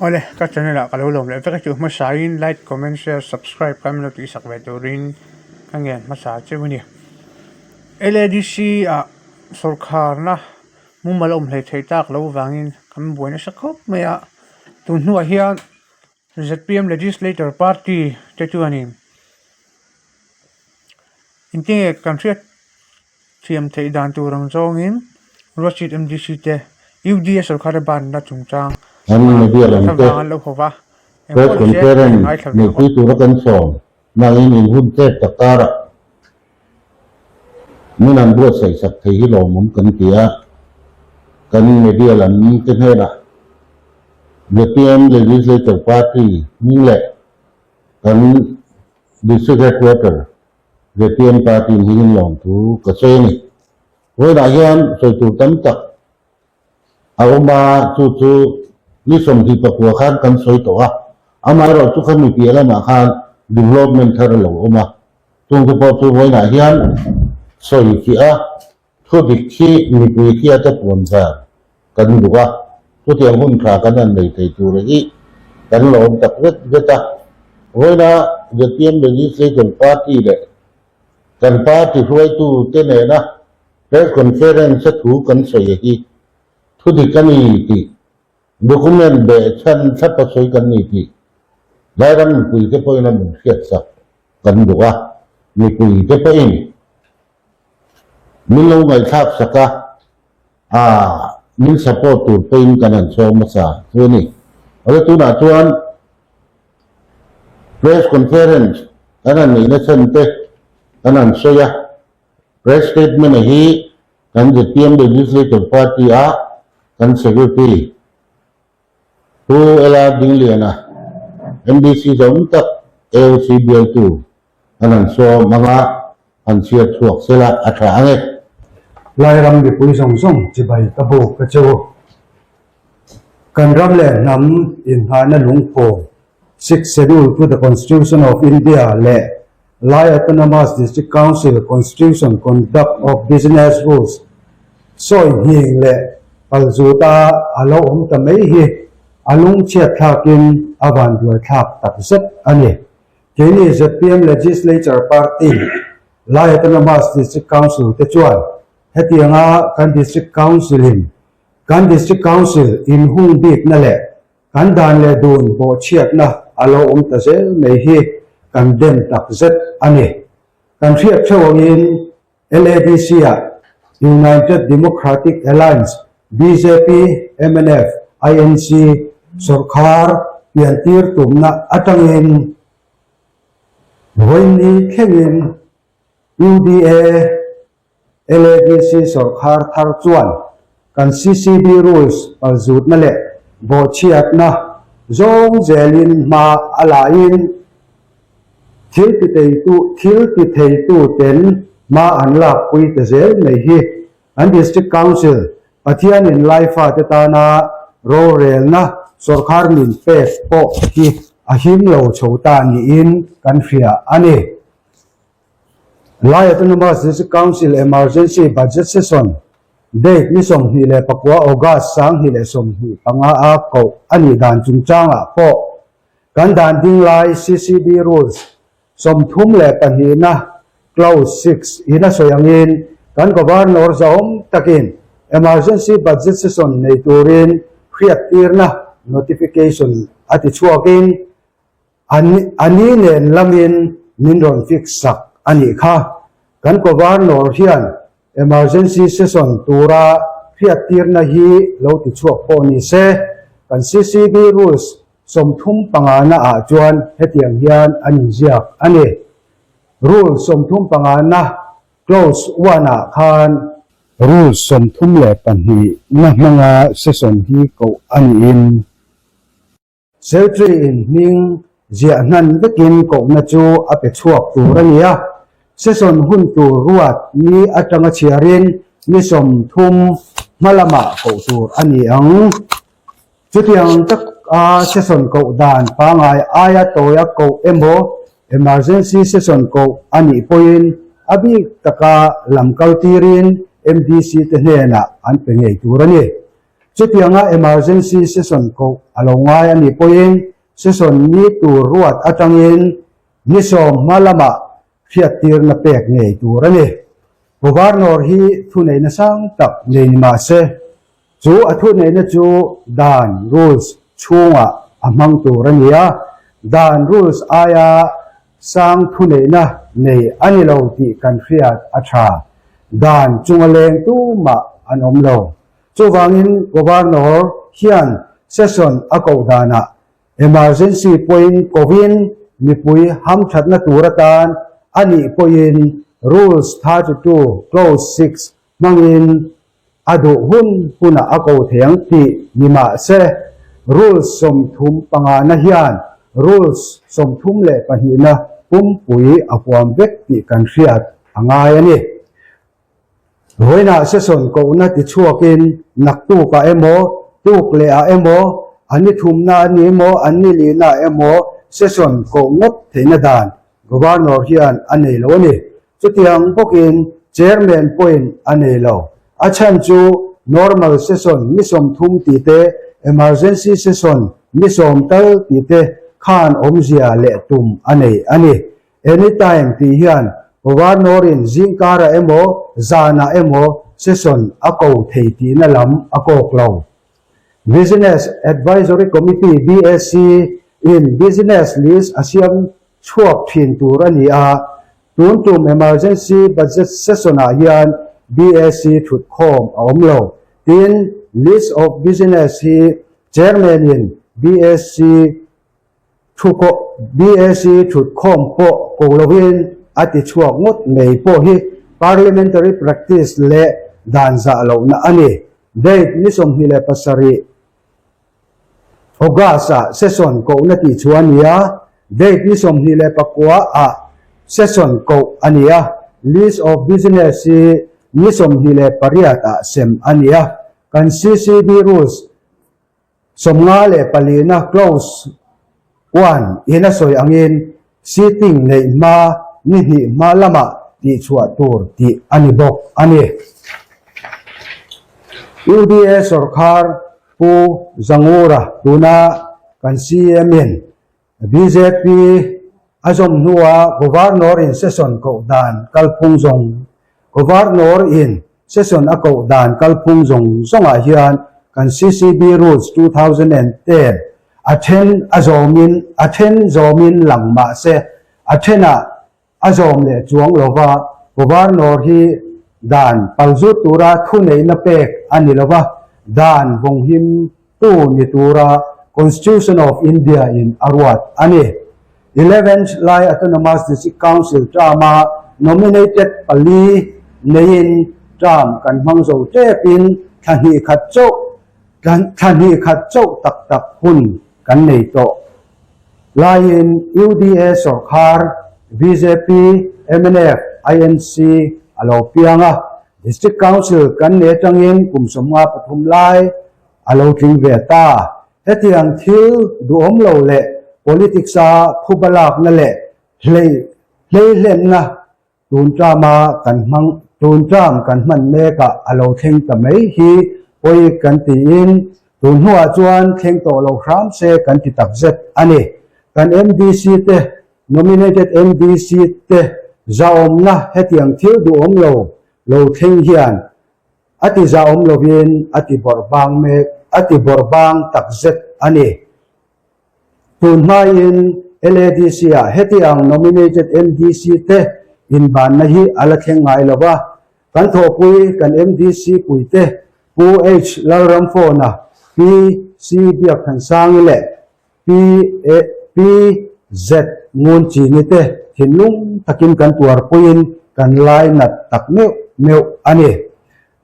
Awle, ka channel ah ka lo lawm leh vek a chu hmasa in like, comment, share, subscribe kha min lo tihsak ve turin ka ngen hmasa cheu a ni. LADC ah sawrkharna mumal a awm hlei theih tak lo vangin kan buai nasa khawp mai a, tun hnuah hian zpm legislator party te chuanin engtinge kan hriat Thiam theih dan tur ang zawngin Ruatchit MDC te UDA sorkar banna chungchang An media lam te thlavang an lo haw va, eng Press pawh ni se conference ngaithla ve ang aw. neihpui tura kan sawm nangin in hun chep tak karah min an buatsaih sak thei hi lawmawm kan ti a, kan media lam te hnenah zpm Legislature Party hming leh kan District Headquarter Zpm party hmingin lawmthu ka sawi a ni. Vawiinah hian sawi tur tam tak a awm a, chu chu ni 24 khan kan sawi tawh a, amaherawh chu kha mi piah lamah khan development thar a lo awm a, chung te pawh chu vawiinah hian sawi fiah a, thu dik hi mipui hriata puan zar kan duh a, chutiang hun tha kan han nei thei tur hi kan lawm tak zet zet a. Vawiina zpm Legislature Party leh kan party hruaitute nena Press Conference-a thu kan sawi hi thu dik a ni tih document beh chhan thlapa sawi kan ni tih Lairam mipuite pawhin a min hriatsak kan duh a, mipuite pawhin min lo ngaihthlak sak a. A min support tur pawhin kan han chhawm hmasa chu a ni. Awle tunah chuan press conference kan han neihna chhan te kan han sawi a, press statement a hi kan zpm Legislature Party a kan Secretary Pu LR Dingliana, MDC zawm tak AOC bialtu an han sawm anga han chhiar chhuak sela a tha ang e. Lairam mipui zawng zawng chibai ka buk ka chu. Kan ram leh hnam innghaihna lungphawm, Sixth Schedule to the Constitution of India leh Lai Autonomous District Council Constitution Conduct of Business Rules sawi nghing leh palzuta a lo awm ta mai hi a lungchhiat thlakin a vanduaithlak takzet a ni. Keini zpm Legislature Party, Lai Autonomous District Council te chuan hetianga kan District Council-in kan District Council inhung bikna leh kan dan leh dun bawhchhiatna a lo awm ta zel mai hi kan dem takzet a ni. Kan hriat theuh angin LADC-ah United Democratic Alliance, bjp, mnf, INC, sawrkhar piantir tumna atangin vawiin thlengin UDA, LADC sawrkhar thar chuan kan CCB rules palzutna leh bawhchhiatna zawng zelin hma a lahin Thil ti theitu thil ti theitu ten hma an lakpui ta zel mai hi an District Council Pathianin Laifa te tana rorelna sawrkhar min pek pawh hi a him lo chho ta niin kan hria a ni. Lai Autonomous District Council Emergency Budget Session date ni 29 August 2025 a koh a nih dan chungchangah pawh Kan dan ding lai CCB Rules 32 na Clause 6 in a sawi angin kan Governor zahawm takin Emergency Budget Session nei turin hriattirna, notification, a ti chhuakin a ni nen lamin min rawn fix sak a nih kha. Kan Governor hian Emergency Session tura hriattirna hi lo ti chhuak pawh ni se, kan CCB Rules 35 na ah chuan hetiang hian an inziak a ni. Rule 35 na Clause 1 ah khan. Rule 32 na hmanga session hi koh a niin. Secretary in hming ziah hnan vekin kohna chu a pe chhuak tur a ni a, session hun tur ruat ni atanga chhiarin ni 30 hma lamah koh tur a ni ang. Chutiang taka session koh dan pangngai aia tawia koh emaw emergency session koh a nih pawhin a bik taka lam kal tirin MDC te hnenah an pe ngei tur a ni. Chutianga emergency session koh a lo ngai a nih pawhin session ni tur ruat atangin ni sawm hma lamah hriattirna pek ngei tur a ni. Governor hi thuneihna sang tak nei ni mah se, chu a thuneihna chu dan, rules, chhungah a hmang tur a ni a, dan, rules, aia sang thuneihna nei a ni lo tih kan hriat a tha. Dan chunga leng tumah an awm lo. Chuvangin Governor hian session a koh danah Emergency pawhin kovin mipui hamthatna tur atan a nih pawhin Rules 32 Clause 6 hmangin a duh hun hunah a ko thei ang tih ni mah se, Rules 35 na hian Rules 32 na pumpui a huam vek tih kan hriat a ngai a ni. Vawiinah session kohna tichhuakin naktukah emaw, tuk lehah emaw, an ni thumna a ni emaw, an ni lihna emaw session koh ngawt theihna dan Governor hian a nei lo a ni. Chutiang bawkin Chairman pawhin a nei lo. A chhan chu normal session ni 30 tih te, emergency session ni 10 tal tih te khan awmzia leh tum a nei a ni. Anytime tih hian Governor-in zingkarah emaw zanah emaw session a ko thei tihna lam a kawk lo. Business Advisory Committee, BAC, in business list a siam chhuak thin tur a ni a, tun tum emergency budget session-ah hian BAC thutkhawm a awm lo. Tin, list of business hi Chairman-in BAC Thukawh BAC thutkhawm pawh ko lovin a ti chhuak ngawt mai pawh hi parliamentary practice leh dan zah lohna a ni. Date ni 27 August-ah session kohna tih chu a ni a, date ni 29 ah session koh a ni a, list of business hi ni 28 ah sem a ni a, kan CCB rules 54 na clause 1 in a sawi angin sitting neih hma ni hnih hma lamah tihchhuah tur tih a ni bawk a ni. UDA sawrkhar Pu Zangura tuna kan CM in Bjp a zawm hnua Governor in session koh dan kalphung zawng Governor in session a koh dan kalphung zawng zawngah hian kan CCB Rules 2010 a then a zawmin a then zawmin lang mah se a thenah a zawm leh chuang lova Governor hi dan palzut tura thuneihna pek a ni lova dan vawnghim tu ni tura Constitution of India in a ruat a ni. Eleventh Lai Autonomous District Council term-a nominated pali neiin term kan hmang zo tepin thla hnih khat chauh thla hnih khat chauh tak tak hun kan nei tawh laiin UDA sawrkhar bjp, mnf, INC a lo piang a, District Council kan nei atangin kum 53 lai a lo tling ve ta. Hetiang thil duhawm lo leh politics-a phuba lakna leh hlei hleihlenna tun term-a kan hmang tun term kan hman mekah a lo thleng ta mai hi pawi kan tiin tun hnuah chuan thleng tawh lo hram se kan ti takzet a ni. Kan MDC te nominated MDC te zahawmna hetiang thil duhawm lo lo thleng hian A ti zahawm lovin a ti bawrh bang mek, a ti bawrh bang takzet a ni. Tun hmaiin LADC-ah heti ang nominated MDC te inbanna hi a la thleng ngai lo va, kan thawhpui kan MDC puite Pu H. Lalramfawna, Pi C. Biakthansangi leh Pi E Pi Z Ngunchini te thinlung takin kan tuarpuiin kan lainat tak meuh meuh a ni.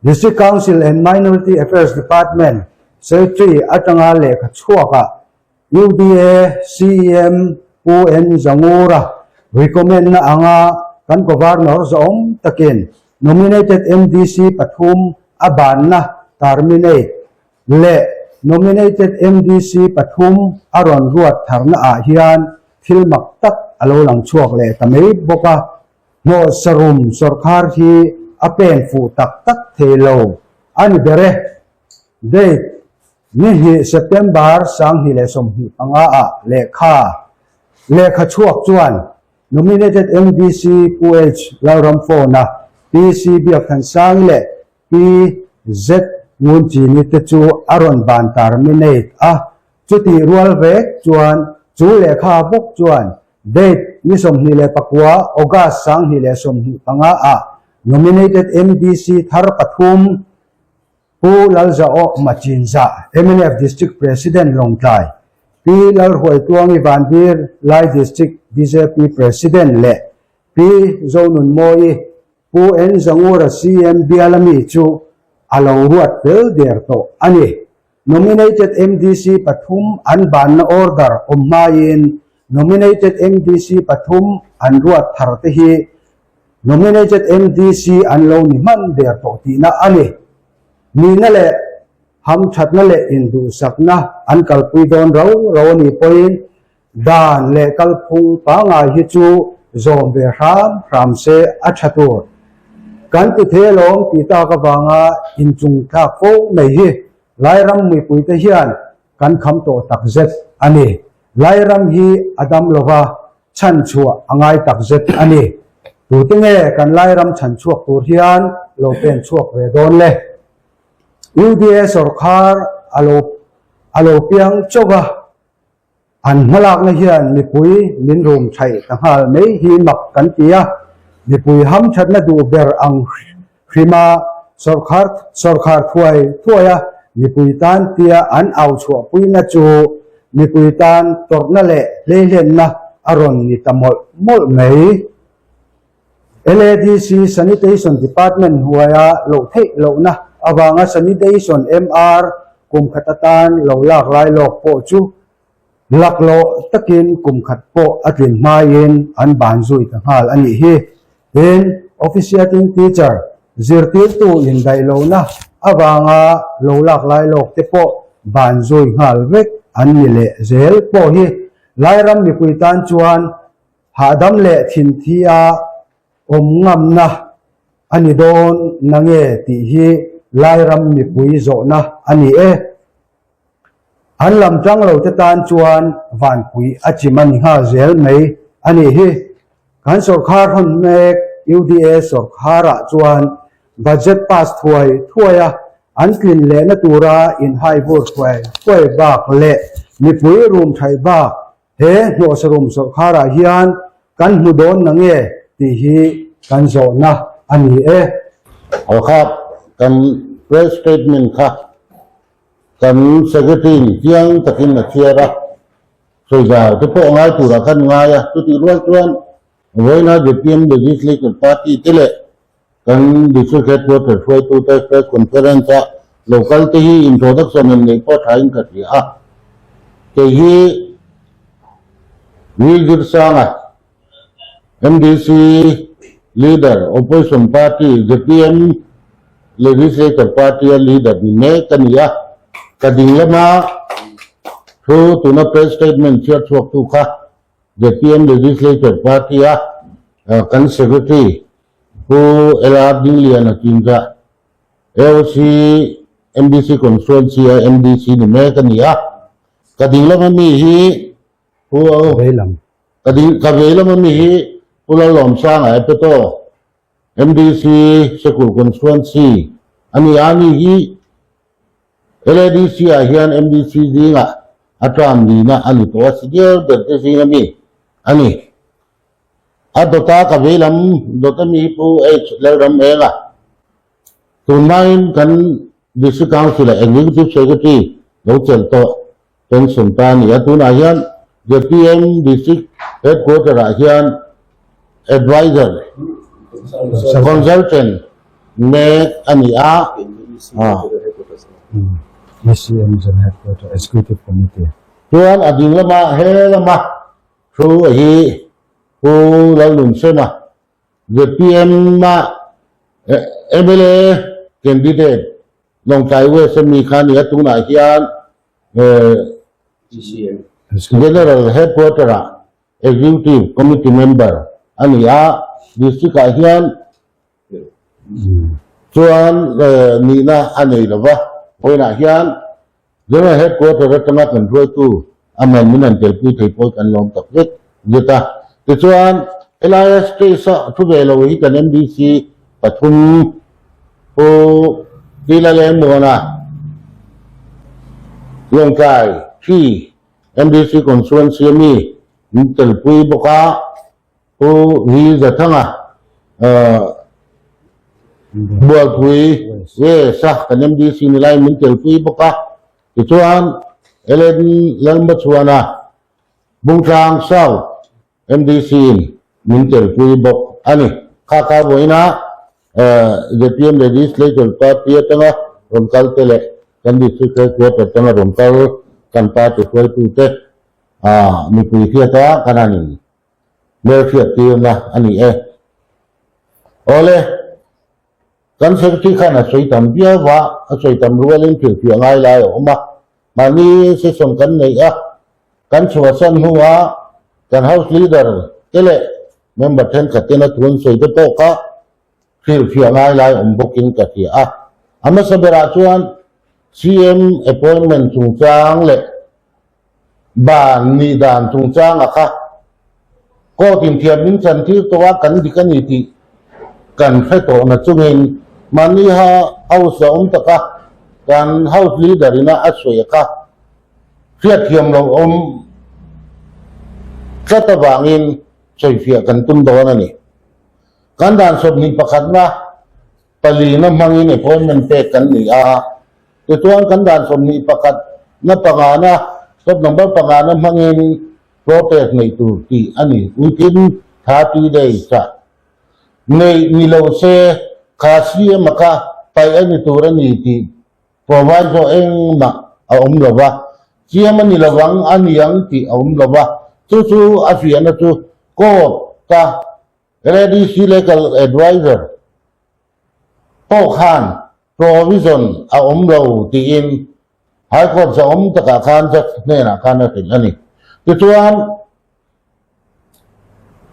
District Council and Minority Affairs Department Secretary atanga lehkha chhuakah UDA CEM Pu N Zangura recommend na anga kan Governor zawm takin nominated MDC pathum a banna terminate leh nominated MDC pathum a rawn ruat tharna ah hian thil mak tak a lo lang chhuak leh ta mai bawk a, hnawh sarum sawrkhar hi a pen fuh tak tak thei lo a ni ber e. Date. Ni hnih September 2025 ah lehkha lehkha chhuak chuan Nominated MDC Pu H Lalramfawna, Pi C Biakthansangi leh Pi Z Ngunchini te chu a rawn ban terminate a, chutih rual vek chuan chu lehkha bawk chuan date ni 29 August 2025 ah Nominated MDC thar pathum Pu Lalzao Machinza, mnf District President Lawngtlai, Pi Lalhruaituangi Vandir, Lai District bjp President leh Pi Zonunmawii, Pu N Zangura CM biala mi chu a lo ruat fel der tawh a ni. Nominated MDC pathum an banna order awm hmaiin Nominated MDC pathum an ruat thar te hi Nominated MDC an lo ni hman der tawh tihna a ni. Nihna leh hamthatna leh induhsakna an kalpui dawn rau rau a nih pawhin Dan leh kalphung pangngai hi chu zawm ve hram hram se a tha tur. Kan ti thei alawm tih tak avanga inchung thlak fo mai hi Lairam mipuite hian kan kham tawh takzet a ni. Lairam hi a dam lova chhanchhuah a ngai takzet a ni. Tute nge kan Lairam chhanchhuak tur hian lo pen chhuak ve dawn le? UDA sawrkhar a lo a lo piang chauh a. An hmalakna hian mipui min rum thaih ta nghal mai hi mak kan ti a, mipui hamthatna duh ber ang hrima sawrkhar sawrkhar thuai thuai a mipui tan tia an au chhuahpuina chu mipui tan tawrhna leh hleihlenna a rawn ni ta mawlh mawlh mai. LADC Sanitation Department hnuaia loh theih lohna avanga Sanitation MR kum khat atan lo lak lai lawk pawh chu laklawh takin kum khat pawh a tlin hmaiin an ban zui ta nghal a nih hi. Tin, Officiating Teacher zirtirtu indaih lohna avanga lo lak lai lawk te pawh ban zui nghal vek an ni leh zel pawh hi Lairam mipui tan chuan Hahdam leh thinthi a awm ngamna a ni dawn na nge tih hi Lairam mipui zawhna a ni e. An lam tang lo te tan chuan vanpui a chim a ni nghal zel mai a nih hi. Kan sawrkhar hawn mek UDA sawrkharah chuan budget pass thuai thuai a an tlin lehna tura inhaivur thuai thuai bak leh mipui rum thaih bak He hnawhsarum sawrkharah hian kan hmu dawn na nge tih hi kan zawhna a ni e. Halkha kan press statement kha kan secretary in chiang takin a chhiar a, sawizau te pawh ngai turah khan ngai a, chutih rual chuan vawiina zpm Legislature Party te leh Kan District Headquarter hruaitute Press Conference a lo kal te hi introduction in neih pawh thain ka hria a. Kei hi Will Zirsanga, MDC Leader, Opposition Party, zpm Legislature Party a Leader ni mek ka ni a. Ka ding lama thu tuna Press Statement chhiar chhuaktu kha zpm Legislature Party a kan Secretary Pu LR Dingliana Chinza, AOC MDC Constituency a MDC ni mek a ni a. Ka ding lama mi hi Pu Ka ding ka vei lama mi hi Pu Lalawmsanga Epeto, MDC Sekulh Constituency a ni a. Ani hi LADC ah hian MDC zingah a term lina a ni tawh a, senior ber te zinga mi a ni. A dawta ka vei lam dawta mi hi Pu H Lalram Eng a, tunlaiin kan District Council ah Executive Secretary lo chelh tawh pension ta a ni a, tunah hian zpm District Headquarter ah hian Advisor, Consultant mek a ni a. Chuan a ding lama he lama Thu a hi Pu Lalnunsema, zpm a mla candidate Lawngtlai West a mi kha a ni a, tunah hian General Headquarter ah Executive Committee member a ni a, District ah hian chuan nihna a nei lo va, vawiinah hian. General Headquarter atanga kan hruaitu amah min han telpui thei pawh hi kan lawm tak zet zet a. Tichuan, helai a stage a thu ve lo hi kan MDC pathum Pu Tila Lengmuana, Lawngtlai Thi MDC Constituency ami min telpui bawk a. Pu Hi Zathanga Bualpui West a kan MDC ni laiin min telpui bawk a, tichuan Ellen Lalmachhuana Bungtlang South MDC in min telpui bawk a ni. Kha kha vawiina zpm Legislature Party atanga rawn kal te leh kan District Headquarter atanga rawn kal kan party hruaitute mipui hriata kan han Hmelhriat tirna a ni e. Awle, kan secretary khan a sawi tam viau va, a sawi tam rualin thilfiah ngai lai a awm a. Mahni session kan neih a, kan chhuahsan hnuah kan house leader te leh member thenkhat ten a thu an sawi te pawh kha hrilhfiah ngai lai awm bawkin ka hria a. A hmasa berah chuan CM appointment chungchang leh Ban nih dan chungchanga kha court in thiam min chan tir tawh a, kan dik a ni tih kan hre tawh na chungin mahni ha house a awm tak a, kan house leader ina a sawi a kha hriatthiam loh awm tlat avangin sawifiah kan tum dawn a ni. Kan dan 21 na Palina hmangin appointment pek kan ni a, tichuan kan dan 21 na pangana, stop number pangana hmangin protest neih tur tih a ni. Within 30 days ah neih ni lo se kha CM a kha paih a ni tur a ni tih proviso engmah a awm lo va, CM a ni lovang a niang tih a awm lo va, chu chu a fiahna chu court a LADC Legal Adviser pawh khan provision a awm lo tiin High Court zahawm takah khan judge hnenah khan a hrilh a ni. Tichuan,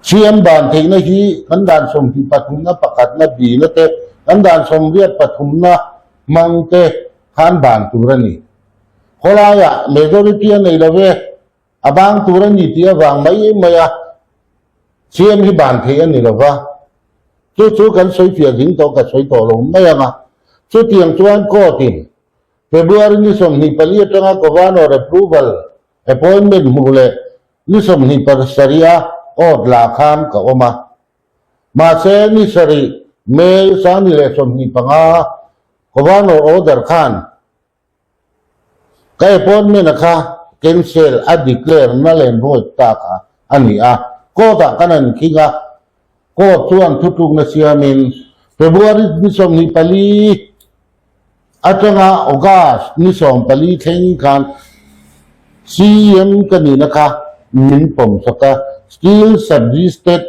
CM dan theihna hi kan dan sawmhnih pathumna pakhatna bina te, kan dan sawmriat pathumna hmang te khan ban tur a ni. Khawlaiah majority a nei lo ve. A bang tur a ni tih avang mai mai a, CM hi ban theih a ni lo va, chu chu kan sawi fiah ding tawh ka sawi tawh lo mai ang a. Chutiang chuan court in February ni 24 atanga Governor approval appointment hmuh leh ni 27 a court la khan ka awm a. Mahse ni sarih May 2025 Governor order khan Ka appointment a kha cancel a declare na len void ta kha a ni a, court ah kan an khing a, court chuan thutlukna siamin February ni 24 atanga August ni 14 thleng khan CEM ka nihna kha min pawmsak a, still subsisted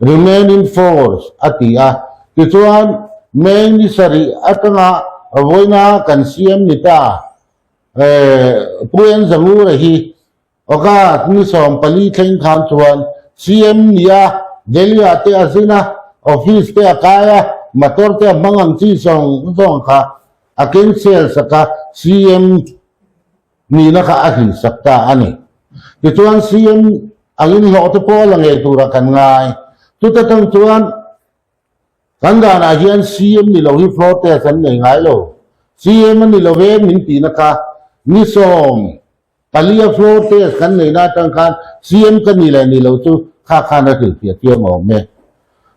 Remain in force a ti a. Tichuan, May ni sarih atanga vawiina kan CM ni ta Pu En Zangura hi August ni 14 thleng khan chuan CM ni a, Delhi-ah te a zin a, office te a kai a, motor te a hmang ang chi zawng zawng kha a cancel sak a, CM nihna kha a hrilhsak ta a ni. Tichuan CM angin hlawh te pawh a la ngei turah kan ngai. Chuta tang chuan kan danah hian CM ni lo hi floor test an nei ngai lo. CM a ni lo ve min tihna kha ni 14 a floor test kan neihna atang khan CM ka ni leh ni lo chu kha khan a hrilhfiah chiang awm e.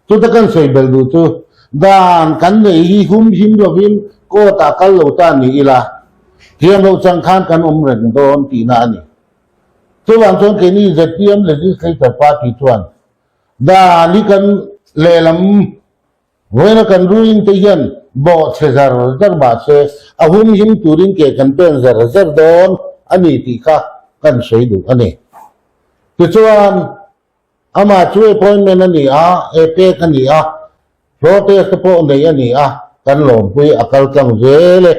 Chuta kan sawi belh duh chu dan kan neih hi hum him lovin court ah kal lo ta ni ila, thiam loh chang khan kan awm reng dawn tihna a ni. Chuvang chuan keini zpm Legislature Party chuan dan hi kan lehlam vawiina kan ruling te hian bawh chhe zar zar mahse a hum him turin ke kan pen zar zar dawn a ni tih kha kan sawi duh a ni. Tichuan. Amah chu appointment a ni a, e pek a ni a, floor test te pawh neih a ni a, kan lawmpui a kal tlang zel e,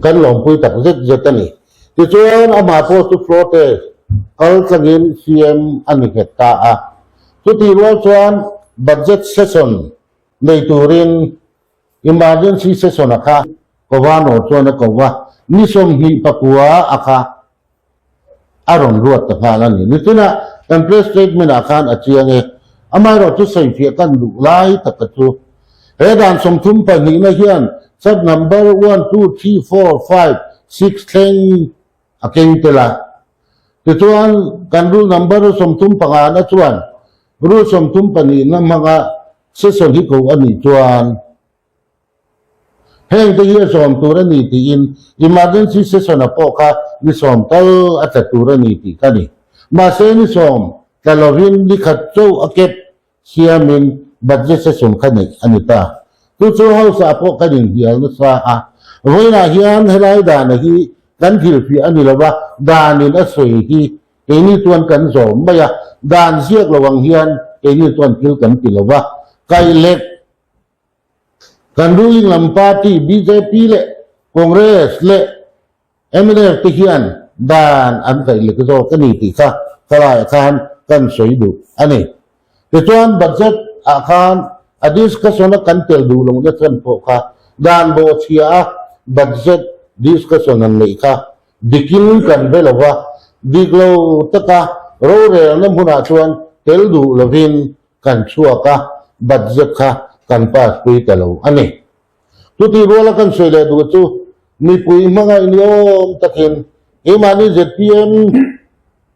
kan lawmpui tak zet zet a ni. Tichuan amah pawh chu floor test kal tlangin CM a ni nghet ta a. Chutih rual chuan budget session nei turin Emergency session a kha Governor chuan a ko va. ni 29 a kha a rawn ruat ta nghal a ni. Nichina kan press statement ah khan a chiang e. Amaherawhchu sawifiah kan duh lai taka chu he dan 32 na hian sub number one, two, three, four, five, six thleng a keng tel a. Tichuan kan rule number 35 na chuan rule 32 na hmanga session hi ko a nih chuan Heng te hi a zawm tur a ni tiin emergency session a pawh kha ni sawm tal a tla tur a ni tih ka ni. Mahse ni sawm tla lovin ni khat chauh a kep siamin budget session kha neih a ni ta. Chu chu House ah pawh kan inhnial nasa a. Vawiinah hian helai dana hi kan thilfiah a ni lova, danin a sawi hi keini chuan kan zawm mai a, dan ziak lo ang hian keini chuan thil kan ti lova, kaihlek Kan ruling lam party bjp leh Congress leh mnf te hian dan an kaih lek zawk a ni tih kha khalaiah khan kan sawi duh a ni. Tichuan budget ah khan a discussion a kan tel duh lohna chhan pawh kha dan bawhchhia a budget discussion an neih kha dikin kan be lo va, dik lo taka rorelna hmunah chuan tel duh lovin kan chhuak a, budget kha kan pass pui ta lo a ni. Chutih ruala kan sawi leh duh chu mipui hmangaih ni awm takin keimahni zpm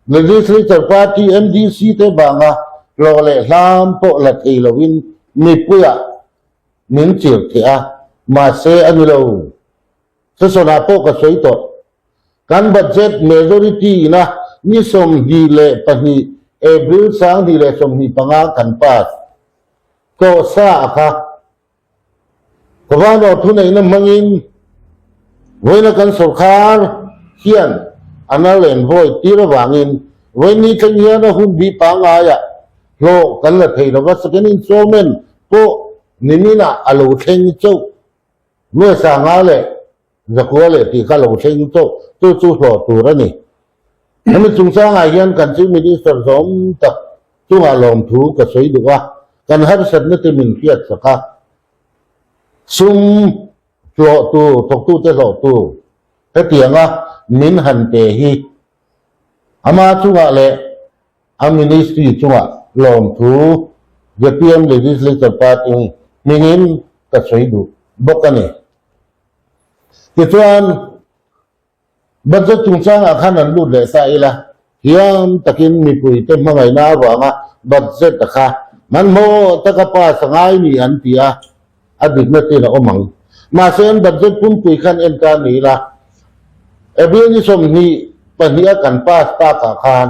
Legislature Party MDC te vanga hlawh leh hlam pawh la thei lovin mipuiah min chir theh a, mahse a ni lo. Session-ah pawh ka sawi tawh. Kan budget majority ina ni 22 April 2025 kan pass tawh sa a kha. Governor thuneihna hmangin vawiina kan sorkar hian a null and void tir avangin vawiin ni thleng hian a hun bih pangaiah hlawh kan la thei lova second installment pawh niminah a lo thleng chauh. Nuaisanga leh Zakua leh tih kha lo thleng chauh chu chu hlawh tur a ni. Hemi chungchangah hian kan Chief Minister zawm tak chungah lawmthu ka sawi duh a, kan harsatna te min hriat sak a, sum hlawh tur, thawktute hlawh tur hetianga min han pe hi ama chungah leh a ministry chungah lawmthu zpm Legislature Party hmingin ka sawi duh bawk a ni. Tichuan, budget chungchangah khan an lut leh ta ila, thiam takin mipuite hmangaihna avanga budget a kha hmanhmawh taka pass a ngai ni an ti a, a dikna ten a awm ang. Mahse, an budget pumpui khan en ta ni ila, April ni 22 a kan pass takah khan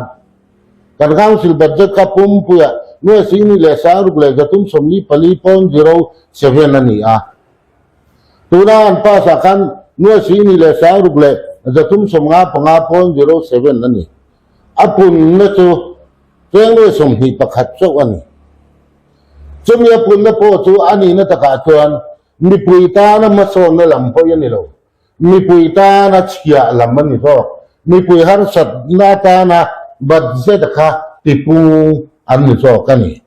kan council budget kha pumpuiah nuai singni leh sangruk leh 344.07 a ni a. Tuna an pass ah khan nuai singni leh 355.07 a ni. A punna chu cheng nuai 21 chauh a ni. Chumi a punna pawh chu a nihna takah chuan mipui tana hmasawnna lam hawi a ni lo. Mipui tana chhiah lam a ni zawk. Mipui harsatna atana budget kha tipung an ni zawk a ni.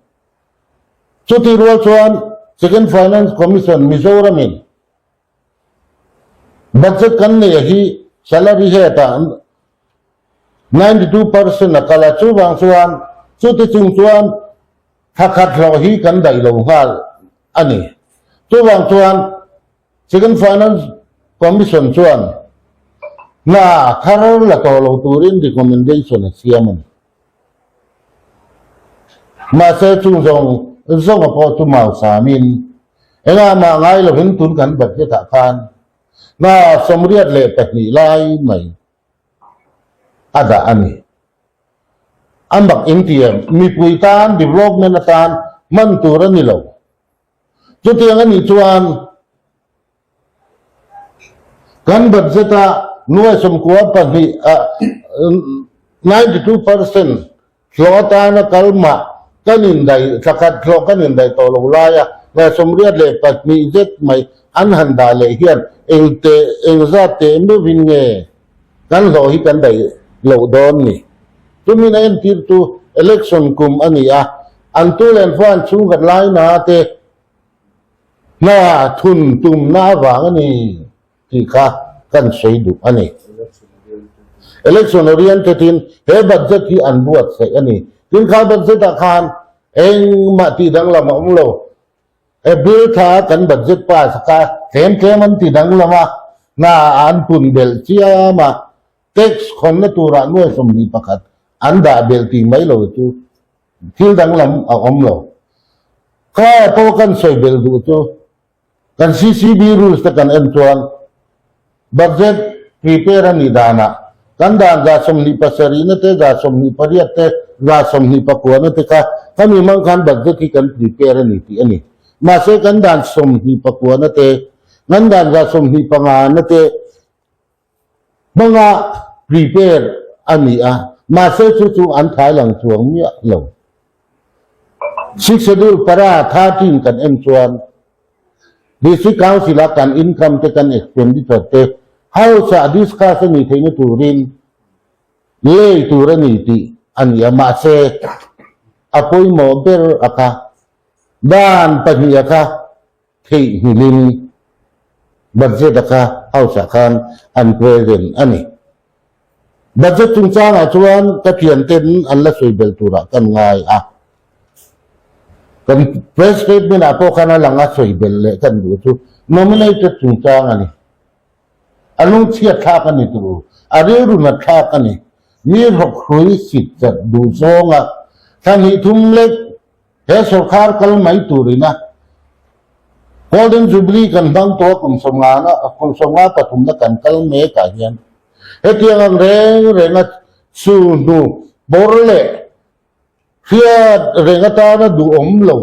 Chutih rual chuan Second Finance Commission Mizoramin budget kan neih hi salary head-ah 92% a kal a, chuvang chuan chuti chung chuan thla khat hlawh hi kan daih lo nghal a ni. Chuvang chuan Second Finance Commission chuan hna thar la tawh lo turin recommendation a siam a ni. Mahse chung zawng zawnga pawh chu mau samin engah mah ngai lovin tun kan budget ah khan hna 82 lai mai a dah a ni. A mak intiam mipui tan development atan hman tur a ni lo. Chutiang a nih chuan kan budget a nuai 92 ah 92% hlawh atana kal mah kan indaih thla khat hlawh kan indaih tawh lo laia nuai 82 zet mai an han dah leh hian eng teh eng zat teh meuhin nge kan hlawh hi kan daih loh dawn ni. Chumin a entir chu election kum a ni a, an tu leh an fa an chhungkhat laina te hna thun tumna avang a ni tih kha. kan sawi duh a ni. Election oriented in he budget hi an buatsaih a ni. Tin kha budget ah khan engmah tih danglam a awm lo. April thla kan budget pass kha tlem tlem an ti danglam a, hna an pun belh chiam a, tax khawnna turah nuai 21 an dah belh tih mai lo chu thil danglam a awm lo. Kha pawh kan sawi belh duh chu Kan CCB rules te kan en chuan budget prepare a nih danah kan dan 27 na te, 28 te, 29 na te kha khami hmang khan budget hi kan prepare a ni tih a ni. Mahse kan dan 29 na te, kan dan 25 na te hmanga prepare a ni a, mahse chu chu an thai lang chuang miah lo. Sixth Schedule para 13 kan en chuan District Council a kan income te kan expenditure te House ah discuss a nih theihna turin lei tur a ni tih a ni a, mahse a pawimawh ber a kha dan pahnih a kha theihnghilhin budget a kha house ah khan an present a ni. Budget chungchangah chuan ka thianten an la sawi belh turah kan ngai a. Kan press statement ah pawh khan a lang a sawi belh leh kan duh chu nominated chungchang a ni. A lungchhiat thlak a ni tur, a rilru nat thlak a ni. Mi rawkhrui sit chat duh zawnga thla hnih thum lek He sawrkar kal mai turina Golden Jubilee kan hmang tawh a kum sawmngana kum sawmnga pathumna kan kal mek ah hian hetiang ang reng renga sulhnu bawr leh hriat reng atana duhawm lo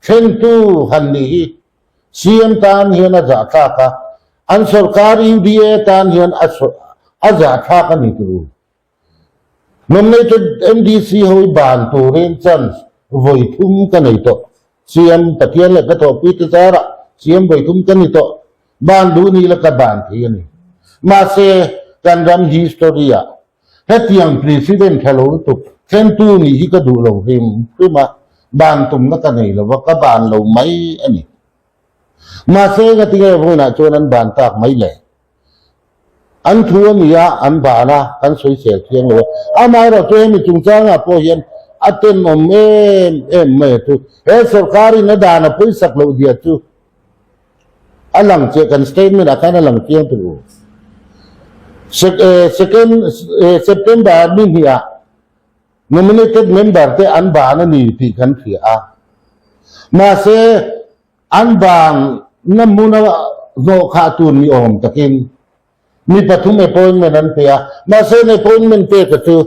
thlentu han nih hi CM tan hian a zahthlak a, an sawrkar UDA tan hian a zahthlak a ni tur. Nominated MDC ho hi ban turin chance vawi thum ka nei tawh. CM Pathian leh ka thawhpui te zarah CM vawi thum ka ni tawh. Ban duh ni la ka ban thei a ni. Mahse, kan ram history ah hetiang President tha lo lutuk thlentu nih hi ka duh lo hrim hrim a, ban tumna ka nei lo va, ka ban lo mai a ni. Mahse, ngatinge vawiinah chuan an ban tak mai le? An thu a ni a, an ban a, kan sawisel thiang lo a. Amaherawhchu hemi chungchangah pawh hian a tenawm em em mai a chu. He sawrkarin a dan a pawisak loh zia chu a lang chiah, kan statement ah khan a lang chiang tur. Second September ni hnih ah nominated member te an ban a ni tih kan hria a. Mahse, An bang na hmuna hnawhkhah tur ni awm takin mi pathum appointment an pe a, mahse an appointment peka chu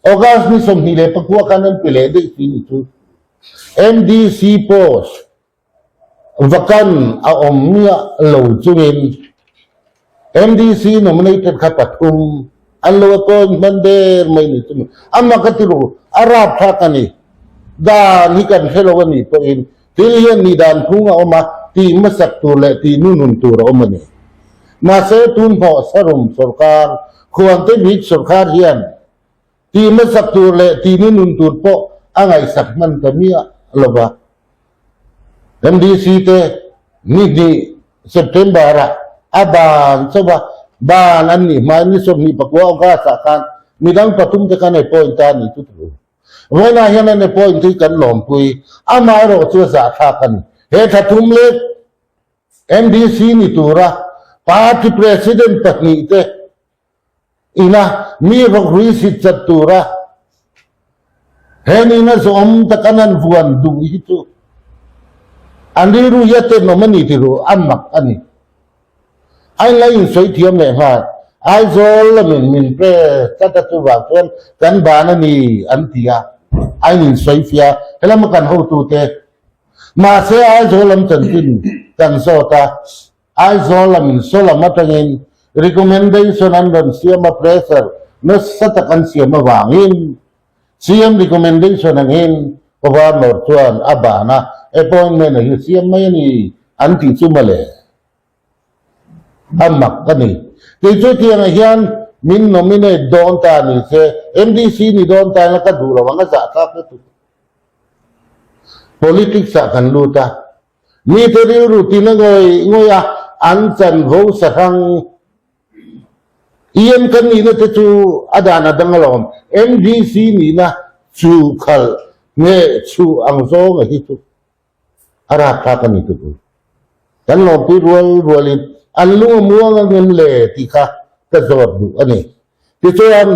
August ni 29 khan an pe leh daih si ni chu MDC post vacant a awm miah lo chungin MDC nominated kha pathum an lo appoint hman der mai ni chu amah ka ti ru a rapthlak a ni. Dan hi kan hre lo a nih pawhin thil hian nih dan phung a awm a, tih hmasak tur leh tih nunun tur a awm a ni. Mahse tun hnawh sarum sawrkar, khuante bik sawrkar hian tih hmasak tur leh tih nunun tur pawh a ngaihsak hman ta miah lo va. MDC te ni hnih September-ah a ban chauh a, ban an nih hmain ni 29 August-ah khan midang pathum te khan appoint a ni chu tur. Vawiinah hian an appoint hi kan lawmpui, amaherawh chu a zahthlak a ni. He thla thum lek MDC ni tura party president pahnih te ina mi rawkhrui sit chat tura he nihna zawm tak an han vuan duh hi chu an rilru hi a tenawm a ni ti ru, a mak a ni. A inla insawi thiam leh nghal. Aizawl lamin min pe tlat a chuvang chuan kan ban a ni an ti a, a in insawi fia helama kan hotute. Mahse Aizawl lam chanchin kan zawt a, Aizawl lamin saw lam atangin recommendation an rawn siam a pressure nasa tak an siam avangin CM recommendation angin Governor chuan a ban a appointment a hi siam mai a ni an tih chu mawle. A mak a ni. Kei chu tiangah hian min nominate dawn ta ni se, MDC ni dawn ta ila ka duh lo ang, a zahthlak lutuk. Politics ah kan lut a, mite rilru tina ngawih ngawih a, an chanvo sahrang. EM kan nihna te chu a dan a dang alawm. MDC nihna chu khalh nge chhuh ang zawnga hi chu a rapthlak a ni tut u. Kan lawmpui rual rualin an lung a muang ang em le tih kha ka zawt duh a ni. Tichuan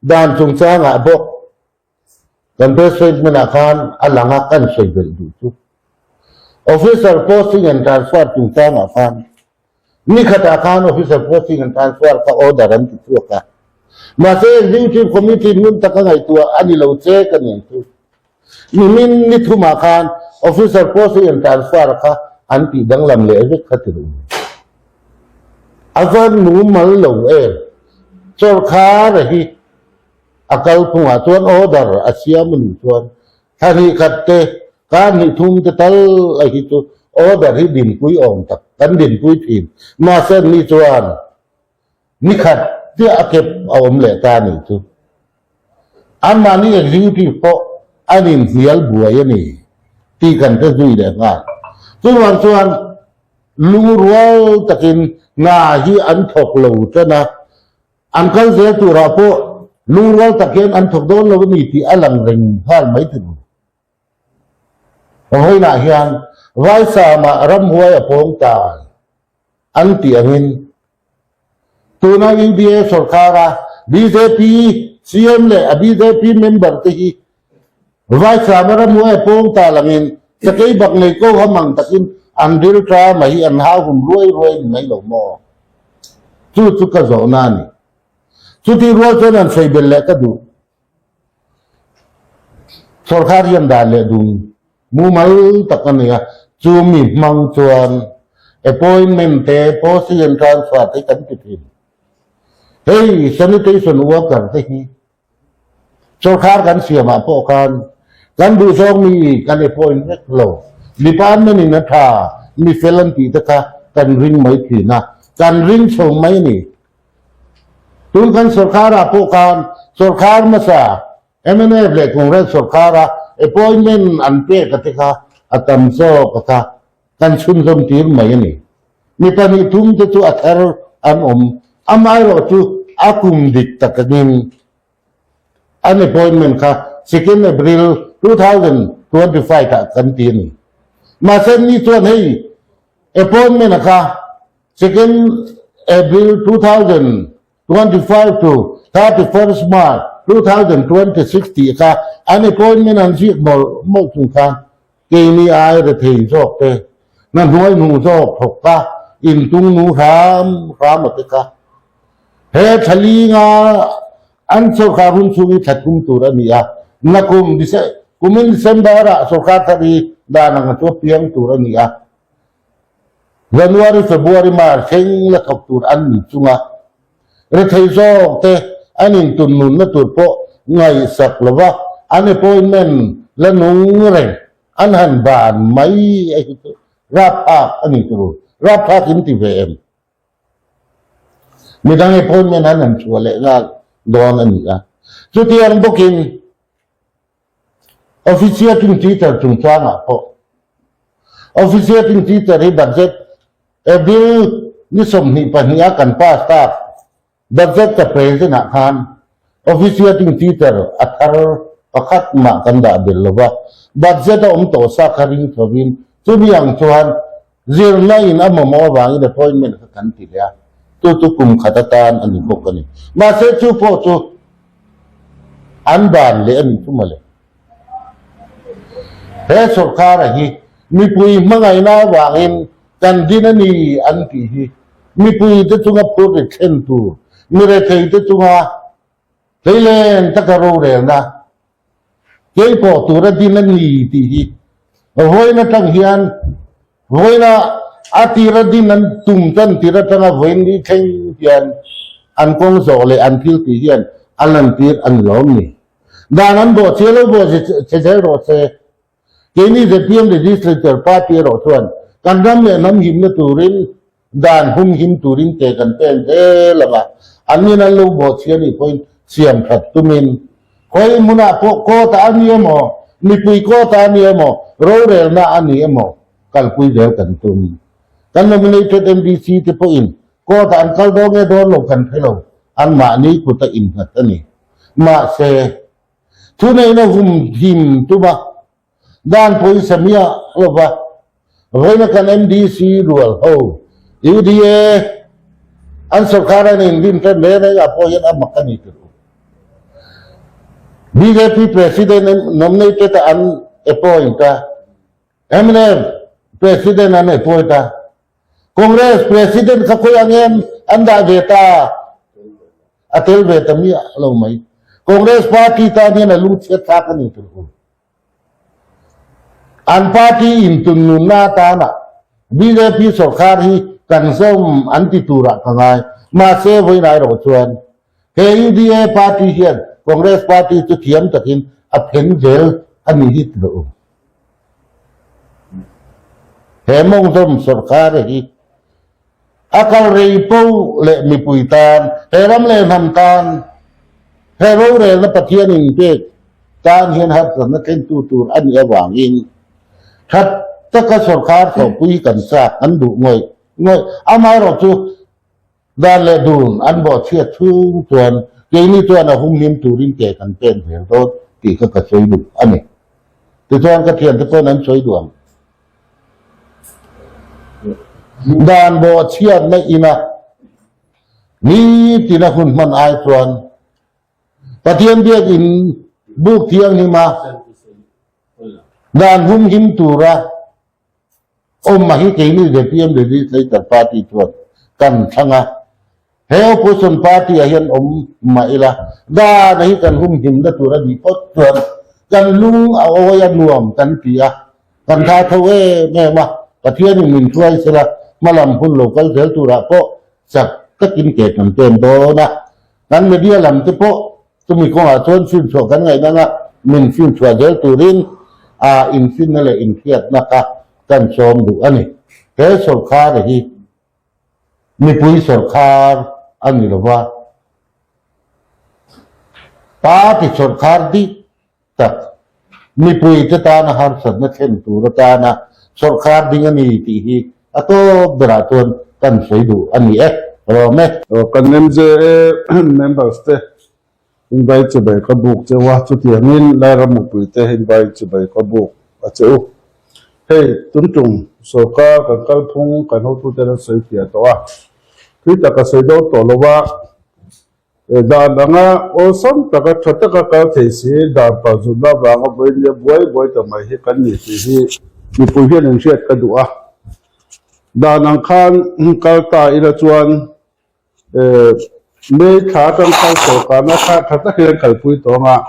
dan chungchangah bawk kan press statement ah khan a lang a kan sawi belh duh chu. Officer posting and transfer chungchangah khan ni khatah khan officer posting and transfer kha order an ti chhuak a. Mahse executive committee hmun taka ngaihtuah a ni lo che ka nen chu. Nimin ni thumah khan officer posting and transfer kha an tih danglam leh vek kha ti ru. A van mumal lo em. Sawrkhar a hi a kalphungah chuan order a siam a nih chuan thla hnih khat te, kar hnih thum te tal a hi chu order hi dinpui awm tak kan dinpui thin. Mahse an ni chuan Ni khat chiah a kep a awm leh ta a nih chu. Anmahni executive pawh an inhnial buai a ni tih kan hre zui leh nghal. Chuvang chuan lungrual takin hna hi an thawk lo tan a, an kal zel turah pawh lungrual tak hian an thawk dawn lo a ni tih a lang reng nghal mai tur. Vawiinah hian Vaisama ramhuai a pawng tai an tih angin tuna UDA sorkara bjp CM leh a bjp member te hi Vaisama ramhuai a pawng ta langin sakei bak nei ko ham ang takin an ril ta mai hi an hau hum ruai ruai ni mai lo maw? Chu chu ka zawhna a ni. Chutih rual chuan an sawi belh leh ka duh. Sawrkar hian dan leh dun mumal tak a nei a, chu mi hmang chuan appointment te, posting and transfer te kan ti thin. Hei sanitation worker te hi sawrkar kan siamah pawh khan kan duh zawng mi kan appoint vek lo. Department in a tha, mi fel an tih te kha kan ring mai thin a, kan ring chho mai a ni. Tun kan sawrkharah pawh khan sawrkhar hmasa mnf leh Congress sawrkhara appointment an pek a te kha a tam zawk a kha kan chhunzawm tir mai a ni. Mi pahnih thum te chu a thar an awm, amaherawh chu a kum dik tak angin an appointment kha second April 2025 ah kan ti a ni. Mahse ni chuan hei appointment a kha Second April 2025 to 31st March 2026 tih kha an appointment an ziak mawlh mawlh chung khan keini ai rethei zawk te, hna hnuai hnu zawk thawk kha intung nu hram hram a te kha. He thlalinga an sawrkar hun chhung hi thla thum tur a ni a, nakum kumin December ah sawrkar thar hi dan ang a chu a piang tur a ni a. January, February, March thleng la thawk tur an ni chunga rethei zawk te an intun nunna tur pawh ngaihsak lova an appointment la nung reng an han ban mai a hi chu rapthlak a ni tur. Rapthlak in ti ve em? Midang appointment an han chhuah leh nghal dawn a ni a. Chutiang bawkin Officiating teacher chungchangah pawh Officiating teacher hi budget April ni 22 a kan pass tak budget ka present ah khan Officiating teacher a thar pakhat mah kan dah belh lo va, budget a awm tawh sa kha ring thovin chumi ang chuan zirna in a mamawh avangin appointment kha kan ti leh a, chu chu kum khat atan a ni bawk a ni. Mahse chu pawh chu An ban leh a nih chu mawle. He sawrkara hi mipui hmangaihna avangin kan din a ni an tih hi mipuite chunga phur ri thlen tur, mi retheite chunga hleilen taka rorelna keipawh tura din a ni tih hi vawiin atang hian Vawiina a tira din an tum tan tir atanga vawiin ni thleng hian an kawng zawh leh an thil tih hian a lantir a ni lawm ni. Dan an bawh che lo bawh che zel rawh se. Keini zpm Legislature Party erawh chuan kan ram leh hnam himna turin Dan humhim turin ke kan pen zel ang a, an in an lo bawhchhi a nih pawhin siam that tumin khawi hmunah pawh court ah a ni emaw, mipui court ah a ni emaw, rorelna a ni emaw kalpui zel kan tum. Kan nominated MDC te pawhin court ah an kal dawn nge dawn lo kan hre lo. anmahni kuta innghat a ni. Mahse, thuneihna humhim tuma dan pawisa miah lova vawiina kan MDC rual ho, UDA, an sorkar an inrin tan reng rengah pawh hian a mak a ni tirh u. Bjp President nominated an appoint a, Mnf President an appoint a, Congress President kha khawi ang em an dah ve ta, a tel ve ta miah lo mai. Congress party tan hian a lu chhiat thlak a ni tirh u. An party intunnunna atana bjp sorkar hi kan zawm an ti turah ka ngai. Mahse, vawiin erawh chuan he UDA party hian Congress party chu thiam takin a phen zel a ni hi ti rawh u. He mawngzawm sorkar hi a kal rei po leh mipui tan, he ram leh hnam tan, he rorelna Pathian inpek tan hian harsatna thlentu tur a nih avangin that taka sorkar thawhpui kan chak an duh ngawih ngawih. Amaherawhchu Dan leh dun an bawhchhiat chhung chuan keini chuan a humhim turin ke kan pen zel dawn tih kha ka sawi duh a ni. Tichuan ka thiante pawn an sawi duh ang. Dan bawhchhiatna ina nitina hun hman ai chuan Pathian biakin buk thianghlima dan humhim tura Awm mah hi keini zpm Legislature Party chuan kan thlang a, he Opposition Party ah hian awm mah ila, dan hi kan humhimna tur a nih phawt chuan kan lung a awi a nuam kan ti a, kan tha tho em em a, Pathianin min hruai sela hmalam hun lo kal zel turah pawh chak takin ke kan pen dawn a, kan media lam te pawh Chumi kawngah chuan fimchhuah kan ngaih nanga min fimchhuah zel turin a infinna leh inhriatna kha kan sawm duh a ni. He sawrkhar hi mipui sawrkhar a ni lova, party sawrkhar dik tak, mipuite tana harsatna thlen tur atana sawrkhar ding a ni tih hi a tawp berah chuan kan sawi duh a ni e. Rawm e. Kan MJA members te invite che bai ka buk cheu a, chutiangin Lairam mupui te invite che bai ka buk a che u. Hei tun tum sawrkar kan kalphung kan hotute an sawi fiah tawh a, tui tak a sawi dawn tawh lo a, Dan anga awlsam taka tha taka kal thei si, dan palzutna avanga vawinia buai buai ta mai hi kan ni tih hi mipui hian inhriat ka duh a. Dan ang khan kal ta ila chuan May thla atang khan sawrkarna kha tha takin an kalpui tawh anga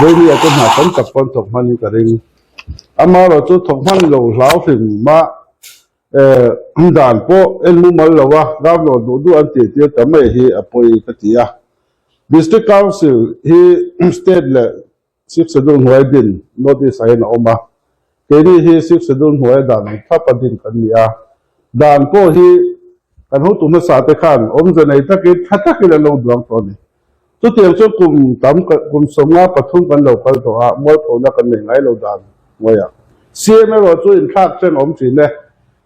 vawinia chu hna tam tak pawn thawk hmanin ka ring. Amaherawhchu thawk hman lo hlau hrim mah Dan pawh en mumal lo a, ramlo duh duh an tih tir ta mai hi a pawi ka ti a. District Council hi State leh Sixth Schedule hnuai din notice ah hian a awm a. Keini hi Sixth Schedule hnuaia dan ang thlap a din kan ni a. Dan pawh hi kan hotu hmasa te khan awmze nei takin tha takin an lo duang tawh a ni. Chutiang chu kum tam kum 53 kan lo kal tawh a, mualphona kan nei ngai lo dan hnuaiah. CM erawh chu inthlak chen awm thin e.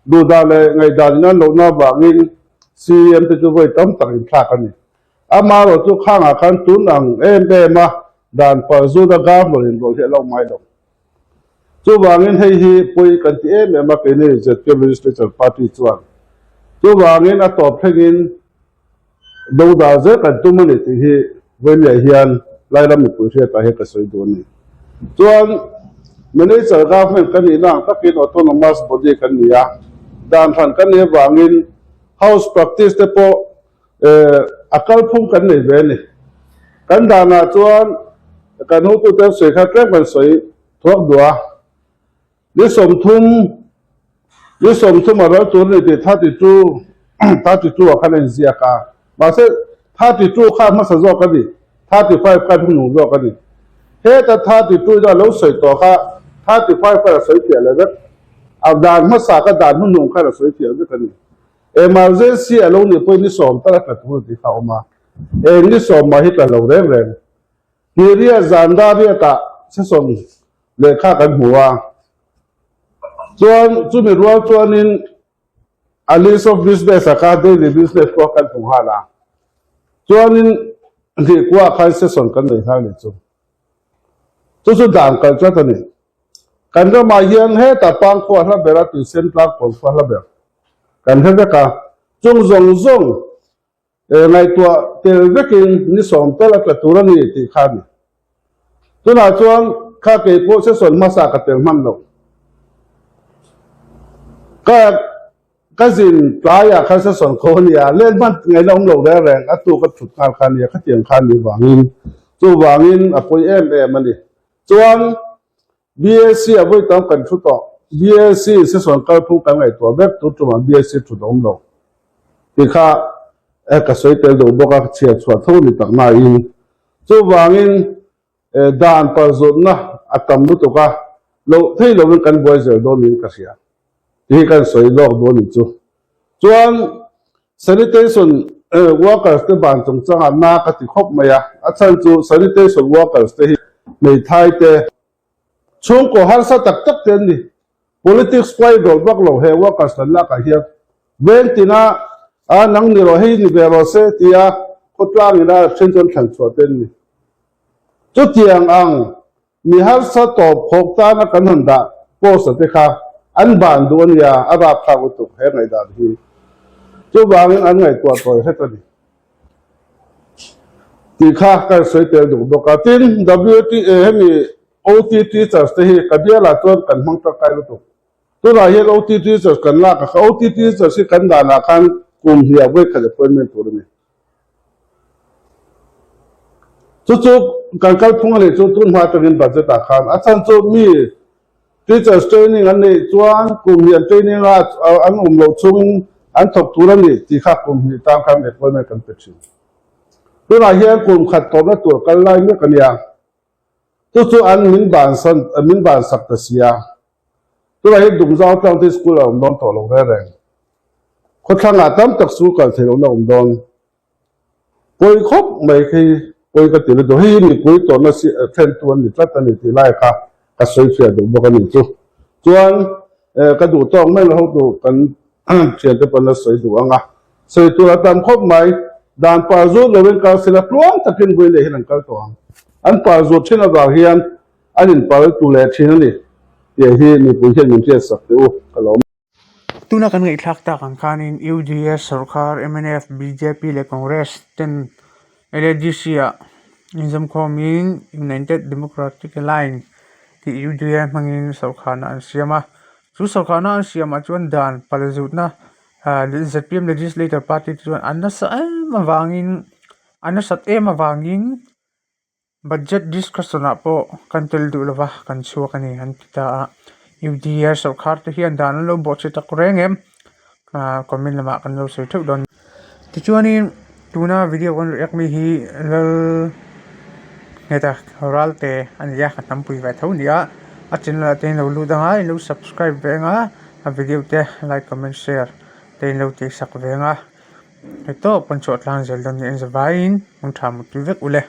Duhdah leh ngaihdan in an lohna avangin CM te chu vawi tam tak inthlak a ni. Amaherawh chu khangah khan tun ang em em a dan palzut a governor inrawlh hi a lo ngai lo. Chuvangin hei hi pawi kan ti em em a keini zpm Legislature Party chuan. Chuvangin a tawp thlengin Do dah zel kan tum a ni tih hi Vawinia hian Lairam mipui hriatah hian ka sawi duh a ni. Chuan Manager Government kan nihna ang takin Autonomous Body kan ni a, dan hran kan nih avangin House Practice te pawh a kalphung kan nei ve a ni. Kan danah chuan kan hotute an sawi kha tlem kan sawi thuak duh a. Ni 30, ni 30 a ral tur a ni tih 32, 32 ah khan a inziak a. Mahse, 32 kha hmasa zawk a ni, 35 kha hnung zawk a ni. Heta 32 in a lo sawi tawh kha 35 khan a sawi fiah leh vek. A dan hmasa kha dan hnuhnung khan a sawi fiah vek a ni. Emergency a lo nih pawhin ni sawm tal a tla tur a tih kha a awm a. Eng ni sawm mah hi tla lo reng reng. Hiriat zan dariatah session lehkha kan hmu a, chuan chumi rual chuanin a list of business a kha daily business pawh kan hmu nghal a. Chuanin hlihkuah khan session kan nei nghal nih chu. Chu chu dan kal tlat a ni. Kan ramah hian hetah Pangkhua hla ber a Tuisen tlangkawn khua hla ber kan hre vek a, chung zawng zawng Ngaihtuah tel vekin ni sawm tal a tla tur a ni tih kha a ni. Tunah chuan kha kei pawh session hmasa ka tel hman lo. Ka ka zin tlaiah khan session kho a nia, let hman ngaihna awm lo reng reng a tu ka thut nghal kha a nia, khatiang kha a nih vangin chuvangin a pawi em em a ni. Chuan BSc a vawi tam kan thu tawh. BSc session kalphung kan ngaihtuah vek tur tumah BSc thut a awm lo tih kha ka sawi tel duh bawk a, chhiar chhuah tho ni tak nain. Chuvangin dan palzutna a tam lutuk a, loh thei lovin kan buai zel dawn niin ka hria tih hi kan sawi lawk dawn ni chu. Chuan sanitation workers te ban chungchangah na ka ti khawp mai a, a chhan chu sanitation workers te hi hmeithai te, chhungkaw harsa tak tak te an ni. Politics kuai dawt vak lo he workers kan lakah hian veng tina a nang ni rawh hei ni ve rawh se tia khawtlang ina then chuan thlan chhuah te an ni. Chutiang ang Mi harsa tawp khawk tana kan han dah post a te kha an ban duh a nia, a rapthlak lutuk he ngaihdan hi. Chuvangin an ngaihtuah tawi hret a ni tih kha ka sawi tel duh bawk a. Tin, WTA hemi OT teachers te hi ka bialah chuan kan hmang tangkai lutuk. Tunah hian OT teachers kan lak a kha, OT teachers hi kan danah khan kum hniah vawikhat appointment tur a ni. Chu chu kan kalphung a nih chu tun hma atangin budget ah khan a chhan chu mi teachers training an neih chuan kum hnih an training a an awm loh chungin an thawk tur a ni tih kha kum hnih tan khan appointment kan pe thin. Tunah hian kum khat tawpna tur kal lai mek a nia. Chu chu an min bansan min bansak ta sia. Tunah hian Dumzau tlang te school a awm dawn tawh lo reng reng. Khawthlangah tam tak school kal theih lohna a awm dawn. Pawi khawp mai khi pawi ka ti lutuk. Hei hi mipui tawrhna thlentu an ni tlat a ni tih lai kha ka sawi fiah duh bawk a ni chu. Chuan ka duh tawk mai lo hotu kan thiante pawn a sawi duh ang a. Sawi tur a tam khawp mai. Dan par zut lovin kal sela tluang takin vui leh hian an kal tawh ang. An par zut thin avang hian An inpal tu leh thin a ni tih hi mipui hian min hriatsak teh u ka lo. Tuna kan ngaihthlak tak ang khanin UDS sorkar, mnf, bjp leh Congress ten LADC ah inzawmkhawmin United Democratic Alliance tih UDA hmangin sorkarna an siam a. Chu sorkarna an siamah chuan dan palzutna zpm Legislator Party te chuan an nasa em avangin an nasat em avangin Budget discussion ah pawh kan tel duh lova kan chhuak a ni an ti ta a. UDA sorkar te hian dan an lo bawhchhe tak reng em? Ahh comment lamah kan lo sawi theuh dawn. Tichuanin tuna video kan react mi hi Lal Ngheta Ralte a ni a, ka hnampui ve tho a ni a. A channel ah te in lo lut ang a, in lo subscribe ve ang a, a video te like comment share te in lo tihsak ve ang a. Hei tawp kan chhuah tlang zel dawn nia in zavaiin hmangtha mutpui vek ule.